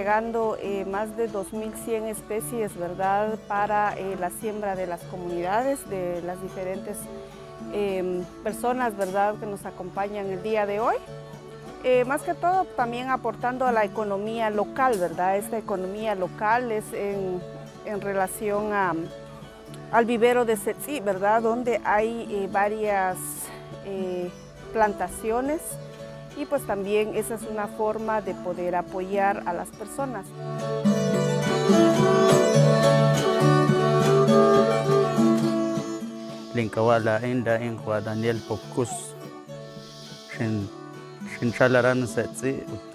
entregando más de 2100 especies, ¿verdad?, para la siembra de las comunidades, de las diferentes personas, ¿verdad?, que nos acompañan el día de hoy. Más que todo también aportando a la economía local, ¿verdad? Esta economía local es en relación al vivero de Setsi, ¿verdad? Donde hay varias plantaciones y pues también esa es una forma de poder apoyar a las personas. Linkawa laa'in laa'in Juan Daniel Popcus xin xinchal aran Setzi ut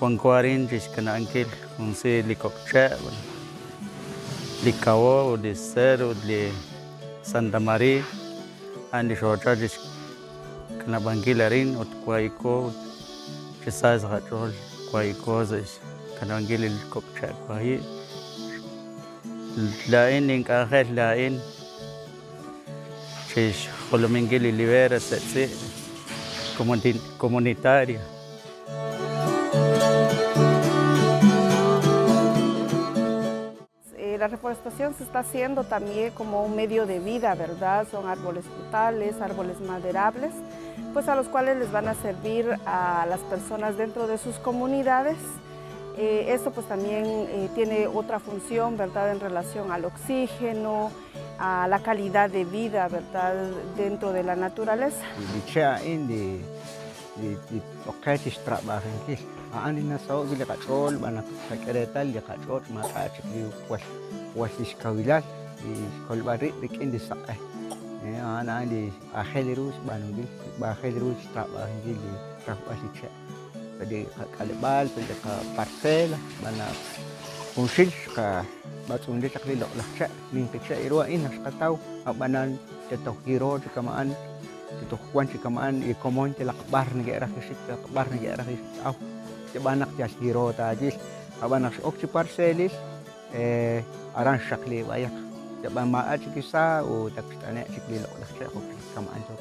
wanko arin chi xkana'ankil jun si li kok' che' li kawo ut li cedro ut li Santa Maria a'an li xoochal chi xkanab'ankil arin ut waayiko chi sa sa' qach'ool waayiko sa' xkanab'ankil li kok' che' wahi'. Laa'in nink'anjel laa'in chi xjolominkil li Libera Setzi Comunitaria. La reforestación se está haciendo también como un medio de vida, ¿verdad? Son árboles frutales, árboles maderables, pues a los cuales les van a servir a las personas dentro de sus comunidades. Esto pues también tiene otra función, ¿verdad?, en relación al oxígeno, a la calidad de vida, ¿verdad?, dentro de la naturaleza. Li che' a'in li li li oqe chixtrab'ajinkil a'an li nasaho' wi' li qach'ool xb'aan naq xqak'e reetal li qach'och' maak'a' chik li jwal jwal li xkawilal li xkolb'al rib' rik'in li saq'e a'an a'an li aajel ru xb'aanunkil aajel ru xtrab'ajinkil li rajb'al li che' sa' li qak'aleb'aal sa' li qaparcela xb'aan naq junxil xqab'atz'unli chaq li loq'laj che' ninqi che' ru a'in naq xqataw ab'anan tetoj hiro chi kama'an toj wan chi kama'an li komon yalaq b'ar neke'raj li xik yalaq b'ar neke'raj li xaw xb'aan naq yal hiro taawil ab'an naq x'ok chi parcelil aran xxaqli b'ayaq xb'aan maak'a' chik li sa ut ak xt'ane' chik li loq'laj che' jo' kama'an chaq.